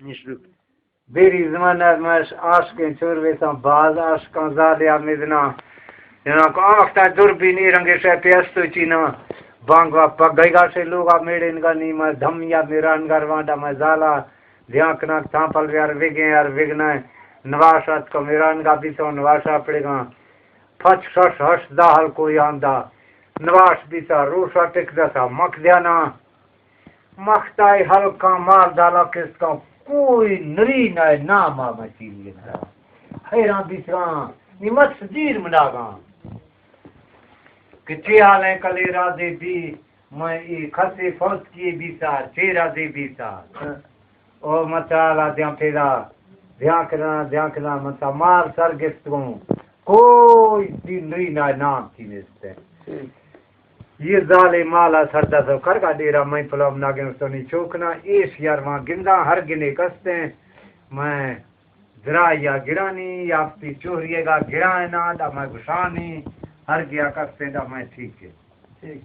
بیری زمانہ مش عاشقیں چور ویساں، باز عاشقاں زالیا مزناں۔ جناں کو آ وقتا دور بھی نی رنگے شے پیستو چینا۔ بانگ وا پگ گئی گا شے لوگا میڑے نگا نی، میں دھم یا میران گا روانڈا میں زالا دیاں کناں تاں پل بیار وگیں یار وگنائیں۔ نواش ات کو میران گا بیتوں نواشا پڑگاں۔ پچ شش ہشت دا ہلکو یاندا۔ نواش بیتا روشا ٹک دتا مک دیانا۔ مختائے ہلکاں مال دالا کستاں کوئی نری نائے نام آ مچی لیتا۔ حیران بیتگاں نی مت سدیر مناگاں۔ کہ چے حال ہیں کلے رازے بی، میں اے کھسے فوت کیے بیتا، چے رازے بیتا۔ او متالا دیاں پیدا، دیاں کنا، دیاں کنا، متا مال سر گپت گوں۔ کوئی تین نری نائے نام تی نیست ہے۔ یہ زالے مالا سر دس و کرگا ڈیرا میں پلام ناگن استونی چوکنا، ایش یار وہاں گنداں ہر گنے کستیں۔ میں درائیا گرانی، یافتی چوہریے گا گرائنا، دا میں گشانی، ہر گیا کستیں، دا میں ٹھیک ہے۔ ٹھیک۔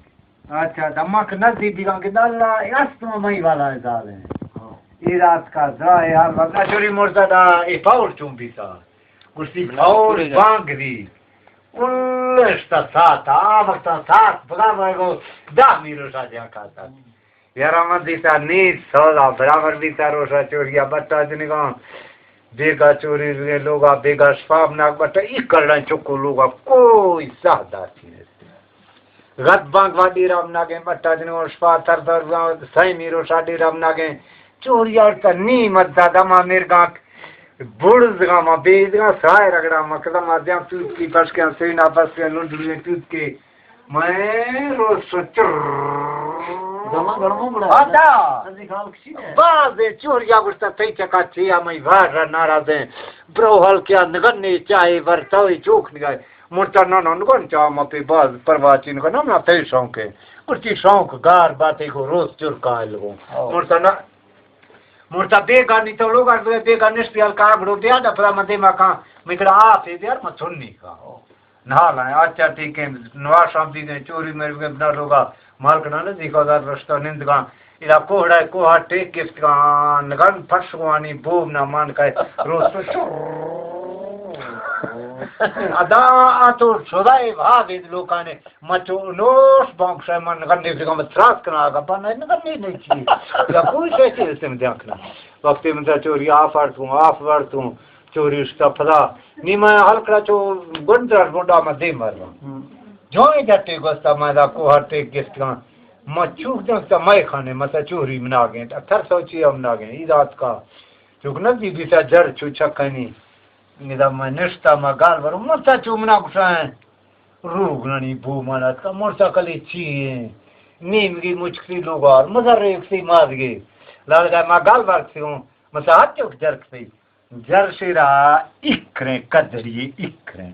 اچھا، دمک نزدیک بیگاں کہ اللہ، اے است ما مئی والا زال ہیں۔ ہاں۔ اے رات کا درائے حال وزا چوری مرزا دا، اے پاور چون بیتا۔ گوشتی پاور بانگ دی۔ الشتا ساعت، آ وقتا ساعت، بگا میں گو، دہ میرو شاہ جہاں کھاتا۔ یارا من دیتا نیت سودا برابر بیتا روشا چوریا بٹا جنگاں۔ بیگا چوری روی لوگا، بیگا شپاب ناک بٹا، ای کرڑا چکو لوگا، کوئی ساہ داتی نیست۔ غد بانگ وا ڈیرا ناگیں بٹا جنگاں، شپا تر تر سائیں میرو شا ڈیرا ناگیں۔ چوریا تا نی مددا دما میرگاں، بڑزگاں ما بیدگاں، سائے رگڑا مکدما دیاں، توت کی پشکیاں، سینا پشکیاں، لنڈ روی توت کے۔ میں روز سچر۔ زمان گڑمو بڑا۔ آتا۔ نزدیک حال کشی ہے۔ باز چوریا گوشتا تئی چکا چیا مئی وار ناراض ہیں۔ برو حال کیا نگن نے چاہے ورتاوی چوک نگاہ۔ مرتا نہ نہ نگن چاہ ما پہ باز پرواچی نگن نہ تئی شوق ہے۔ گوشتی شوق گار باتے کو روز چور کائل گو۔ او۔ مرتا نہ، مرتا بیگا نی تو لوگ بیگا نشتی حال کا گڑو بیا دا پدا مدے ما کان مکڑا آتے دیار ما چنی کا۔ او۔ نہالاں، آچا ٹیکیں، نواشاں بیگیں، چوری مر بگیں، بنا لوگا مالکنا نزیکا دار رشتہ نندگاں۔ ادا کوہڑا کوہا ٹیک گپتگاں، نگن پرشگوانی بوب نہ مان کئے، روز تو شر۔ ادا آ تو شدائے بھا بید لوکانے، مچو نوش بانک شای من نگن دیگا مت تراس کنا آگا، بنا نگن نہیں نہیں چی۔ یا کوئی شے چیز تم دیاں کنا۔ وقتی من چوری آف آرتوں، آف آرتوں، چوری اشتا پدا۔ نی مئے ہلکڑا چو گنڈر بنڈا ما دیم برواں۔ ہم۔ جوئیں جٹے گوستا ما دا کوہر ٹیک گفتگاں۔ ما چوک دنستا مئے خانے، مسا چوری مناگیں۔ تر سوچی ہم ناگیں۔ ای دات کا۔ چوک نزدی بیتا جر چو چکنی۔ ادا ما نشتا ما گال برو۔ مسا چو منا گشائیں۔ روگنانی بو مانا کا۔ مرتا کلی چی ہیں۔ نیمگی مچکتی لوگار۔ مزر ریکسی مادگی۔ لالگا ما گال برکتی ہوں۔ مسا ہت چوک جرکتی۔ جرشیرا اکریں، کدڑی اکریں۔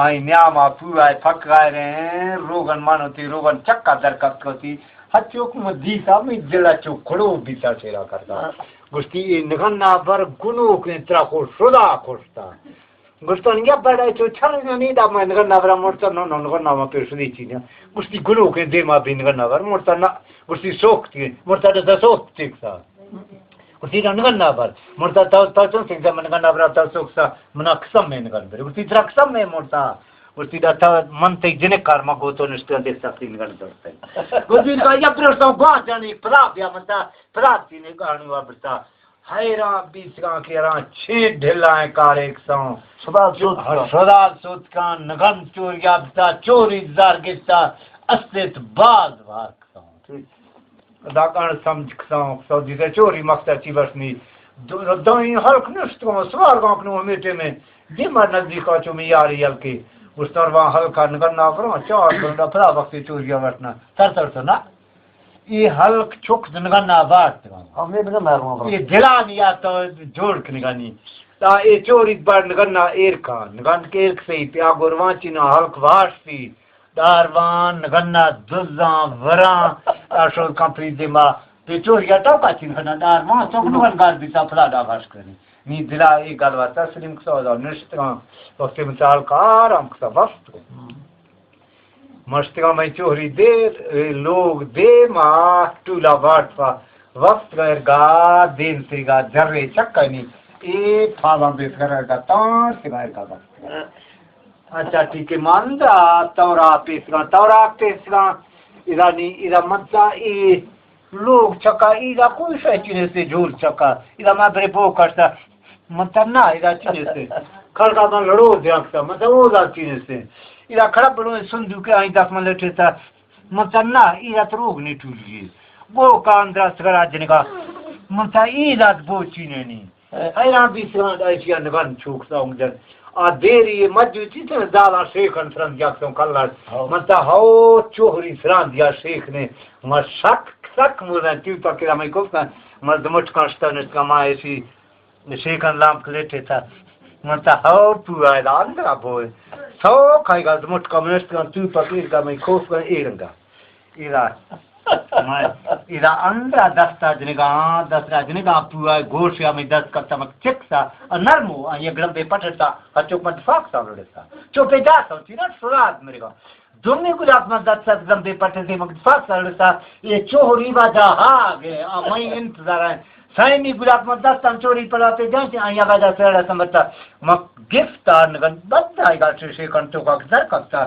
آئی نیاما پورا پک غائریں، روغن مانوتی، روغن چکا در کپت کوتی۔ ہچوک من دیتا، می دلا چو کھڑو بیتا شیرا کرتا۔ گوشتی، اے نگن نابر گنوکیں ترا کو شدا کشتا۔ گوشتن، یا بڑا چو چھل نی دا، من نگن نابرا مرتا، نو، نو، نگن نابا پیش دی چیزیں۔ گوشتی، گنوکیں دیما بی نگن نابر مرتا، نہ، گوشتی، سوکتی، مرتا دسا سوکتی کسا۔ گوشتی، نگن نابر۔ مرتا تو، تو چون سنگتا من نگن نابرا تو سوکسا، منا قسم میں نگن برے۔ گوشتی، ترا قسم میں مرتا۔ گوشتی، دا تا من تی جنک کار ما گوتو نشتگا دے سختی نگن برتے۔ گوشتی، کا یا برستا گوا جانی پلا بیا مرتا، پلا تینے گانوا برتا۔ حیران بیسگاں کہ اراں چے ڈھلائیں کارے کساں۔ شدال سوتکاں۔ شدال سوتکاں، نگن چوریا بتا، چوری زر گپتا، استت باز بار کساں۔ ٹھیک۔ دا گن سمجھ کساں، کساں دیتے چوری مکتا چی بس نی۔ دو، دو این ہلک نشتگاں، سوار گاں کنو ہمیٹے میں۔ دیما نزدیکا چو میاری ہلکی۔ گوشتر وہاں ہلکا نگن نابرا، چار گھنٹہ پدا وقتی چوریا وٹنا۔ تر تر تو نا۔ اے ہلک چک نگن نابارت۔ ہمے نگن نابارت۔ اے دلانی یا تو جوڑ کنگانی۔ تا اے چوری بار نگن نا ایر کان۔ نگن کے ایر کسی پیا گروان چینا ہلک واشتی۔ داروان نگن نا دزاں وراں۔ اشو کمپنی دیما۔ پہ چوریا ٹوکا چین کنا داروان تو نگن گار بیتا پلا دا باش کنی۔ نی دلا اے گل وا تسلیم کسا دا نشتگاں۔ وقتی متعال کارام کسا بست۔ مشتگاں مئے چوہری دیر، اے لوگ دیما ٹولا واٹ پا وقت گا ارگا دیم تیگا جرے چکانی، اے پھالاں بیسگر ارگا تان تیگا ارگا وقت۔ اچھا، ٹھیک ہے، من دا تورا پیسگا، تورا پیسگا، ادا نی، ادا من تا اے لوگ چکا، ادا کوئی شے چینے سے جھول چکا، ادا ما برے بو کرتا، من تا نا، ادا چینے سے، کھڑکا من لڑو دیکھتا، من تا او دا چینے سے، ادا کھڑا بڑو صندوق آئی دس من لٹے تا، من تا نا، ادا تروگ نہیں ٹولی، بو کان درست کرا جنگا، من تا ادا بو چینے نہیں۔ حیران بیسگاں، ایشی ءَ نگن چوک سونگ جن۔ آ دیری مجو چیزیں زالاں شیخن سرند جاکتوں کلر۔ ہو۔ من تا ہو چوہری سرند یا شیخ نے۔ ما شک سک مردن تیو پکرا میں گفتن۔ ما دمٹ کاشتا نشتگا ما ایشی شیخن لام کلیٹے تا۔ من تا ہو پو آئے دا اندرا بوئے۔ سو کھائے گا دمٹ کا منشتگا تیو پکیر گا میں کوف گا ایرنگا۔ ادا، من ادا اندرا دستا جنگا، دستا جنگا پوا گوشیا میں دست کرتا مک چکسا، ا نرمو، ا یہ گڑمبے پٹتا، ا چوک مت فاک سا لڑتا۔ چوپے داسا، چینا سراد مرگا۔ دومی گلاب من دست گڑمبے پٹتے مک فاک سا لڑتا، یہ چوہری واجہ ہا گئے، ا میں انتظار ہے۔ سائمی گلاب من دست ہم چوری پڑا پہ جان سے، آیا واجہ سرڑا سمجھتا، مک گفتار نگن بد آئے گا شیشے کن تو کا در کرتا۔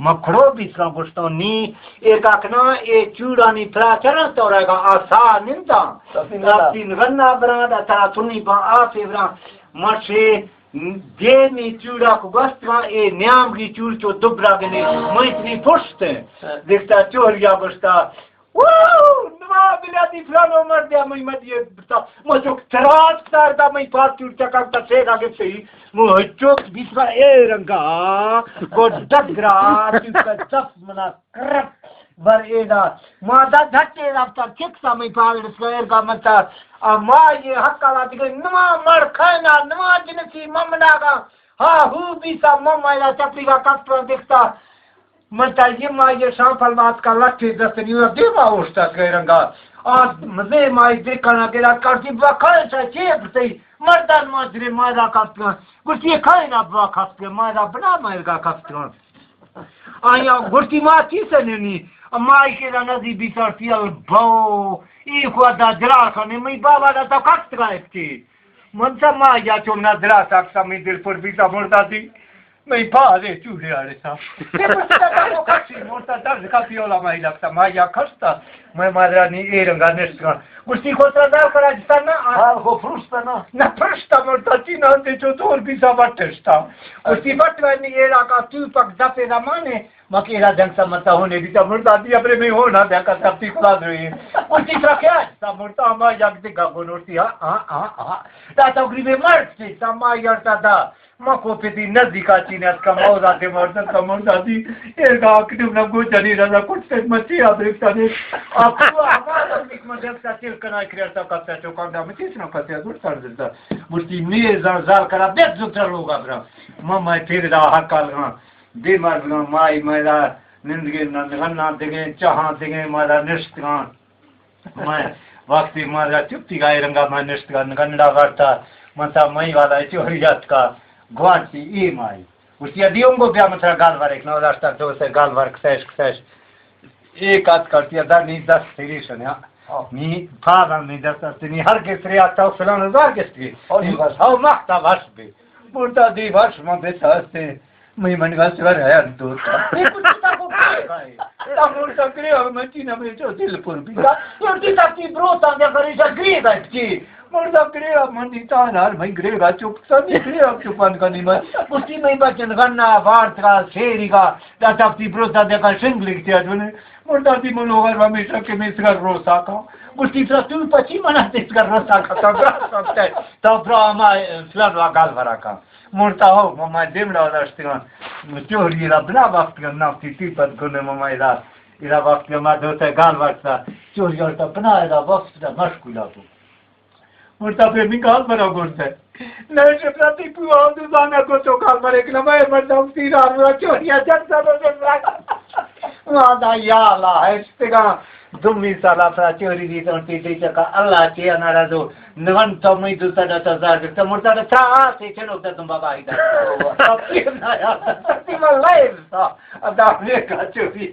مکڑو بیسگاں گوشتوں نی، اے کاکنا، اے چوڑانی پراچراں تو رہگا آسا ننداں۔ سفین ننداں۔ سفین رنا براں، دا ترا تنی باں آ فیوراں۔ مشے دیمی چوڑا کو گوستگاں، اے نیامگی چوڑ چو دبرا گنے، مئیتنی پشت ہیں۔ ہاں۔ دیکھتا چوہریا گوشتا، واو! نوا بلادی فلانو مردے، مئی مدی بتا، ما چوک تراس کتار دا، مئی پار چور چکر تا سیدا گپتے ہی، مو چوک بیسگا اے رنگا، گو ڈگرا، چوک دف منا کرک بر ایدا۔ ما دا جھٹے رفتار چکسا مئی پار رسگا ایرگا منتا، ا ما یہ حق آلا دگے نوا مر کھینا، نوا جنسی ممناگا، ہا ہو بیسا مم ایدا چپی گا کپتو دکھتا۔ من تا یہ ما یہ شام پلوات کا لٹے دستنی و دیما اوشتات گئے رنگا۔ آ مزے ما یہ دیکھنا گرا کرتی بکائے چا چے بتئی۔ مردان ما درے ما دا کپتگاں۔ گوشتی یہ کائے نا با کپتگاں، ما دا بنا ما ارگا کپتگاں۔ آیا گوشتی ما چی سننی؟ ما ایشی دا نزی بیسارتی البو۔ ای خوا دا جرا کنے، مئی بابا دا تا کپتگا ایتی۔ من تا ما یا چون ندرا ساکتا، مئی دل پر بیتا مردا دی۔ مئی پادے چوڑے آڑے تا۔ تے پرچی تا کو کچی مرتا درد کا پیولا مئی لگتا، ما یا کھستا۔ مئی مادرا نی اے رنگا نشتگا۔ گوشتی کو ترا دار کرا جتا نا، آ۔ ہاں، کو پرشتا نا۔ نہ پرشتا مرتا چی نا تے چو دور بیتا بٹشتا۔ گوشتی بٹ ونی اے را کا تو پک دپے دا مانے۔ مکیرا جنگ سا متا ہونے بیتا مردا دی ابرے میں ہونا دیا کا سب تی خدا دوئی۔ گوشتی ترا کیا جتا مرتا ما یک دگا گنورتی ہاں، ہاں، ہاں، ہاں۔ دا تقریبے مرد سی تا ما یارتا دا۔ ما کو پتی نزدیکا چین اتکا، ما اودا تے مردن تا مردا دی۔ ایرگا اکٹم نہ گو جنی رضا کٹ سے مچی آ بریکتا نے۔ آپ کو آواز نک من جب تا تل کنا کریا تا کتا چوکان دا مچی سنا کتا دور سر دتا۔ مرتی میزان زال کرا بیت زوتر لوگا برا۔ ما مئے پیر دا حق آلگاں۔ بے مردگاں، مائی مئے دا نندگے نندگاں، دگے چاہاں، دگے مئے دا نشتگاں۔ مئے وقتی مئے دا چپتی گائے رنگا مئے نشتگاں، گنڈا وارتا، من تا مئی والا چوری جاتکا، گوانچی اے مائی۔ گوشتی، ادی اونگو بیا من ترا گال ورک، نو داشتا تو سے گال ورک سیش کسیش۔ اے کات کرتی ادا نی دست سری شنیا۔ ہاں۔ نی پاگل نی دست است، نی ہر کے سری آتا فلان ہزار گشتی۔ ہاں جی۔ نی بس، ہاں، مختا بس بی۔ مرتا دی بس من بیتا ہستے۔ مئی من گا سر ہے دوتا۔ اے کچھ تا کو کائے۔ تا مرتا کرے اور من چینا میں جو دل پر بی۔ تا مرتی تا تی برو تا دے کری جا گری بیٹھ کی۔ مردا گریب منی تان ہر مئی گریبا چپ سنی گریب چپان کنی من۔ گوشتی مئی بچن گنا وارت کا سیری کا دا تپتی بروتا دے کا سنگ لکھتے اجونے۔ مردا دی منو غیر ہمیشہ کے میں سگر روسا کا۔ گوشتی ترا تو پچی منا تے سگر روسا کا تا برا سکتے۔ تا برا ما فلان وا گال ورا کا۔ مرتا ہو ما دیمڑا داشتگان۔ چوری را بلا وقت گنا تی تی پت گنے ما ادا۔ ادا وقت ما دوتا گال ورتا۔ چوری ورتا بنا ادا وقت دا مشکولا کو۔ مرتا پہ می گال برا گوشت ہے۔ نہ شفرتی پو آو دو زانا کو تو گال برے کہ نہ میں مردم تیر آر برا چوریا جن سر سے برا۔ وادا یا اللہ، اشتگا دمی سالا سرا چوری دی تو تی دی چکا اللہ چے انارا دو۔ نون تو می دو سڑا تا زار گفتا مرتا تا آ سے چلو تا تم بابا ہی دا۔ اب تی نہ یا، تی ملائے سا۔ ادا میں کا چوری۔